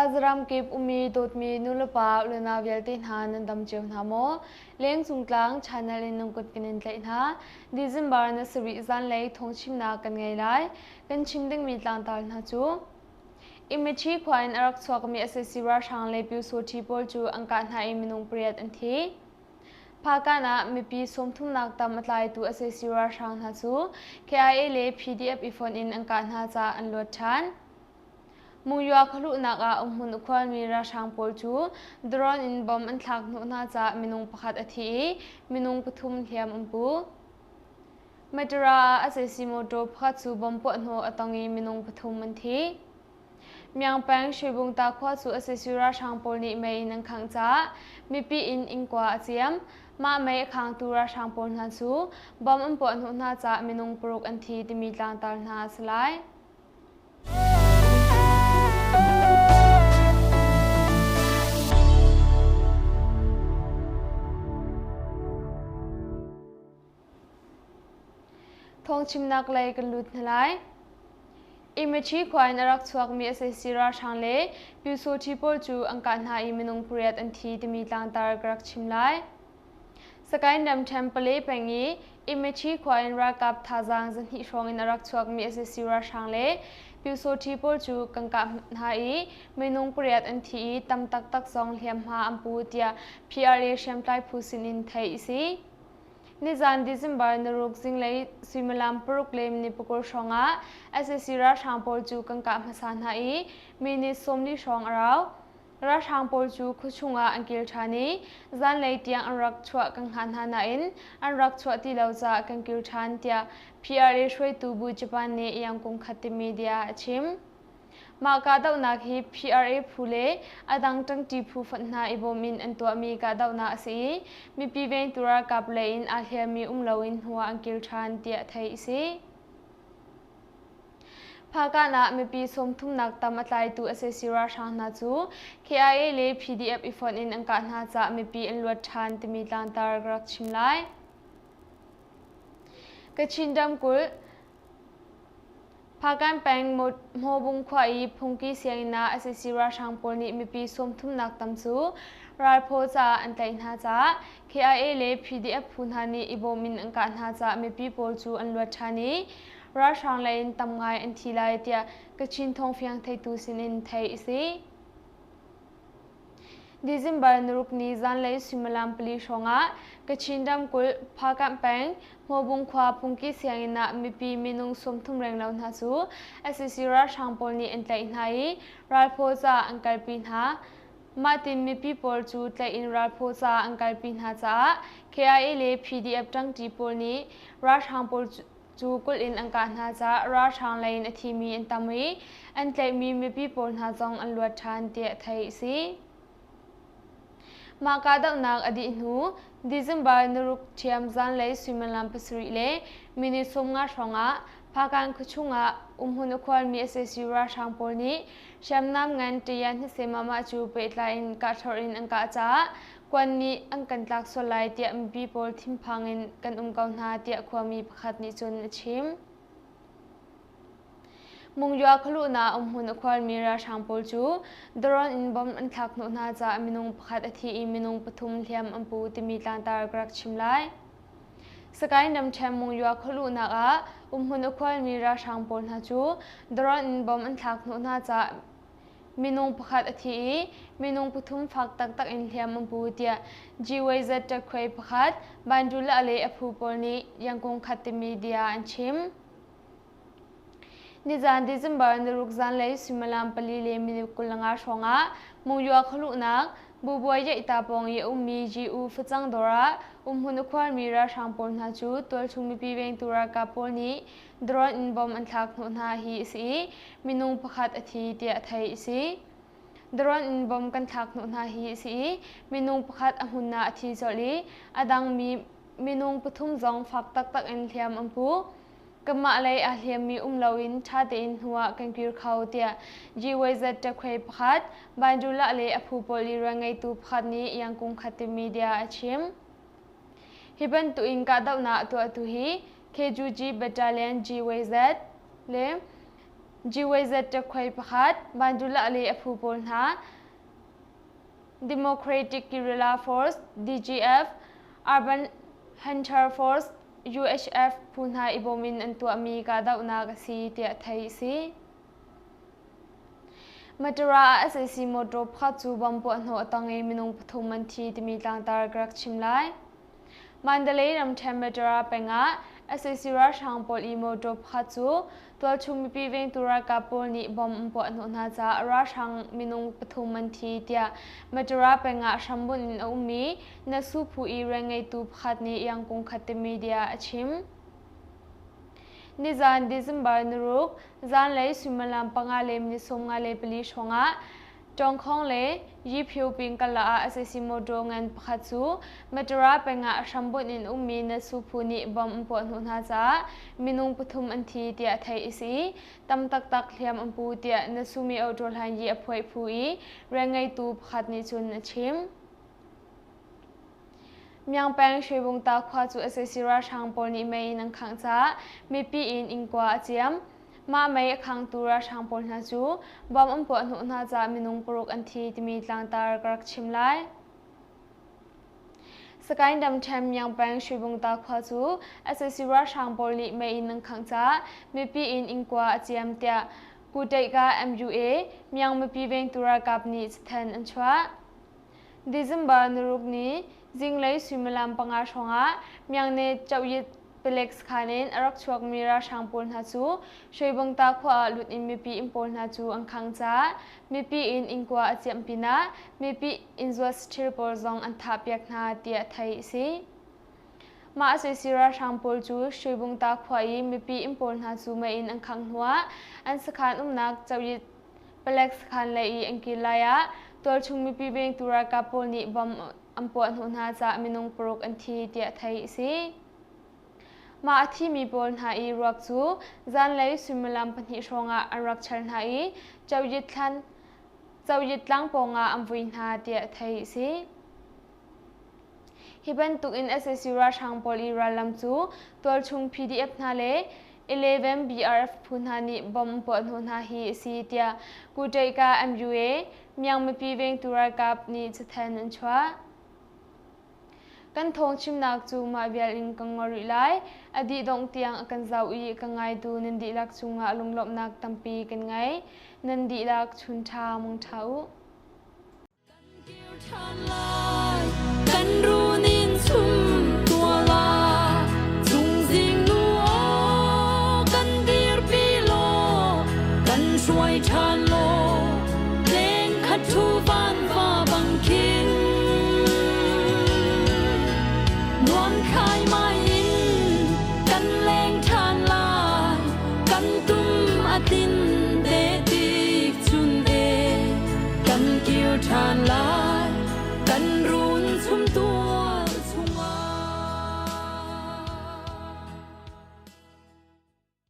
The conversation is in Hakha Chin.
Khuazaram kip ummi dawtmi nulepa unau vialte hna nan dam cio hna maw? Lengcung tlang channel in nan kut kan in tlaih hna. December na sarih zanlei thawngchimnak kan ngei lai. Kan chim dingmi tlangtar hna cu Imithi khua in a rak chuakmi sac ralhrang le Pyusawṭhi pawl cu an kah hna i minung pariat an thi. Phakan ah mipi sawmthumnak tam a tlaitu sac ralhrang hna cu KIA le PDF i fonh in an kah hna caah an luat ṭhan. Mungywah khualuhnak ah umhmun a khualmi ralhrang pawl cu drone in bomb an thlak hnawh hna caah minung pakhat a thi i minung pathum hliam an pu. Metara ah sac motor pakhat cu bomb puahhnawh a tong i minung pathum an thi. Myaung peng Shwebungta khua cu sac ralhrang pawl nih mei in an khangh caah mipi inn innkua a ciam. Mah mei a khangtu ralhrang pawl hna cu bomb an puahhnawh hna caah minung paruk an thi timi tlangtar hna a si lai. Thawngchimnak lei kan lut hna lai. Imichi khua in a rak chuakmi sac ralhrang le Pyusawṭhi pawl cu an kah hna i minung pariat an thi timi tlangtar ka rak chim lai. Sagaing ramṭhen Pale peng i Imichi khua in ralkap thazaang 200 hrawng in a rak chuakmi sac ralhrang le Pyusawṭhi pawl cu kan kah hna i minung pariat an thi i tam taktak zong hliamhma an pu tiah PRA hriamtlai phu sinin theih a si. Nizan December naruk zinglei suimilam paruk le minute pakul hrawng ah sac ralhrang pawl cu kan kah hmasa hna i minute 40 hrawng a rau. Ralhrang pawl cu khuachung ah an kil ṭhan i zanlei tiang an rak chuah kan hngah hna nain an rak chuah ti lo caah kan kil ṭhan tiah PRA hruaitu Bu Japan nih Yangkung Khat media a chim. Mah kahdohnak hi PRA phu le a dang ṭangṭi phu fonh hna i bawm in an tuahmi kahdohnak a si i mipi vengtu ralkap lei in aa hliammi um loin hnuah an kil ṭhan tiah theih a si. Phakan ah mipi sawmthumnak tam a tlaitu sac ralhrang hna cu KIA le PDF i fonh in an kah hna caah mipi an luat ṭhan timi tlangtar ka rak chim lai. Kachin ramkulh Phakan peng Hmawbung khua i phungki sianginn ah sac ralhrang pawl nih mipi sawmthumnak tam cu ralphaw caah an tlaih hna caah KIA le PDF phu hna nih i bawm in an kah hna caah mipi pawl cu an luat ṭhan i ralhrang lei in tam ngai an thi lai tiah Kachin thawngfiang theitu sinin theih a si. December naruk ni zanlei suimilam pali hrawngah Kachin ramkulh Phakanh peng Hmawbung khua Pungki sianginn ah mipi minung 30 renglo hna cu sac ralhrang pawl nih an tlaih hna i ralphaw caah an kalpi hna. Mah tin mipi pawl cu tlaih in ralphaw caah an kalpi hna caah KIA le PDF ṭangṭi pawl nih ralhrang pawl cu kulh in an kah hna caah ralhrang lei in a thimi an tam i an tlaihmi mipi pawl hna zong an luat ṭhan tiah theih a si. Mah kahdohnak a dih hnu December naruk ṭhiam zanlei suimilam pasarih le minute 50 hrawngah Phakan khuachung ah umhmun a khualmi sac ralhrang pawl nih hriamnam ngan Ṭayan Hnasemamah cu pehtlai in kahṭhorh in an kah caah kuan nih an kan tlak sual lai tiah mipi pawl thinphang in kan um ko hna tiah khuami pakhat nih cun a chim. Mungywah khualuhnak umhmun a khualmi ralhrang pawl cu drone in bomb an thlak hnawh hna caah minung pakhat a thi i minung pathum hliam an pu timi tlangtar ka rak chim lai. Sagaing ramṭhen Mungywah khualuhnak ah umhmun a khualmi ralhrang pawl hna cu drone in bomb an thlak hnawh hna caah minung pakhat a thi i minung pathum fak taktak in hliam an pu tiah GYZ ṭakhuai pakhat Bandula le a phu pawl nih Yangon khat timi dia an chim. Nizan December naruk zanlei suimilam pali le minute 25 hrawngah Mungywah khualuhnak Bubuai Yaihta pawng i a ummi GU facang dawr ah umhmun a khuarmi ralhrang pawl hna cu tualchung mipi vengtu ralkap pawl nih drone in bomb an thlak hnawh hna hi a si i minung pakhat a thi tiah theih a si. Drone in bomb kan thlak hnawh hna hi a si i minung pakhat a hmun ah a thi colh i a dangmi minung pathum zong fak taktak in hliam an pu. Kanmah lei aa hliammi um loin ṭha tein hnu ah kan kir kho tiah GYZ ṭakhuai pakhat Banjulah le a phu pawl i rianngeitu pakhat nih Yangkung Khat media a chim. Hi bantukin kahdohnak a tuahtu hi KUG Battalion GYZ le GYZ ṭakkhuai pakhat, Bandula le a phu pawl hna, Democratic Guerrilla Force, DGF, Urban Hunter Force, UHF phu hna i bawm in an tuahmi kahdohnak a si tiah theih a si. Matura ah sac motor pakhat cu bomb puahhnawh a tong i minung pathum an thi timi tlangtar ka rak chim lai. Mandalay ramṭhen Matura peng ah sac ralhrang pawl i motor pakhat cu tualchung mipi vengtu ralkap pawl nih bomb an puahhnawh hna caah ralhrang minung pathum an thi tiah Matura peng ah hrambunh in a ummi Nasu phu i rianngeitu pakhat nih Yangkung khat media a chim. Nizan December niruk zanlei suimilam panga le minute 54 hrawngah Tawngkhawng le Yiphiu pingkala ah sac motor ngan pakhat cu Matura peng ah hrambunh in ummi Nasu phu nih bomb an puah hnawh hna caah minung pathum an thi tiah theih a si. Tam taktak hliam an pu tiah Nasu mi auto hlan yi a phuaih phu i rianngeitu pakhat nih cun a chim. Myangpeng Shwebungta khua cu sac ralhrang pawl nih mei in an khangh caah mipi in innkua a ciam. Mah mei a khangtu ralhrang pawl hna cu bomb an puah hnawh hna caah minung paruk an thi timi tlangtar ka rak chim lai. Sagaing Damṭhen Myangpeng Shwebungta khua cu sac ralhrang pawl nih mei in an khangh caah mipi in innkua a ciam tiah Kutaih-ka MUA Myang mipi vengtu ralkap nih cathanh an chuah. December niruk ni zinglei suimilam panga hrawngah Myangne Choyit palek sakhan in a rak chuakmi ralhrang pawl hna cu Shwebangta khua ah lut in mipi inn pawl hna cu an khang caah mipi inn innkua a ciamh pinah mipi inn zuat saṭhil pawl zong an thahpiak hna tiah theih a si. Mah sac ralhrang pawl cu Shwebungta khua i mipi inn pawl hna cu mei in an khangh hnuah an sakhan umnak Choyit Palek sakhan lei i an kir lai ah tualchung mipi vengtu ralkap pawl nih bomb an puah hnawh hna caah minung paruk an thi tiah theih a si. Mah a thimi pawl hna i ruak cu zanlei suimilam pahnih hrawngah an rak char hna i Choyit thlan Choyit tlang pawngah an vui hna tiah theih a si. Hi bantuk in sac ralhrang pawl i rallam cu tualchung PDF hna le 11 BRF phu hna nih bomb an puah hnawh hna hi a si tiah Kutaih-ka MUA Myang mipi vengtu ralkap nih cathanh an chuah. Kan thawng chimnak cu mah vial in ka ngol rih lai. A dih dongh tiang a kan zoh i ka ngaitu nan dihlak cungah lunglawmhnak tampi kan ngei. Nan dihlak chun ṭha mung ṭha u. Kan run in chum tua la chungzing nu aw kan dirpi law kan hruai ṭhan law leng khat thu van va bang khin nuam khai mai in kan leng ṭhan lai kan tum a tin te tik chun e kan kir ṭhan lai.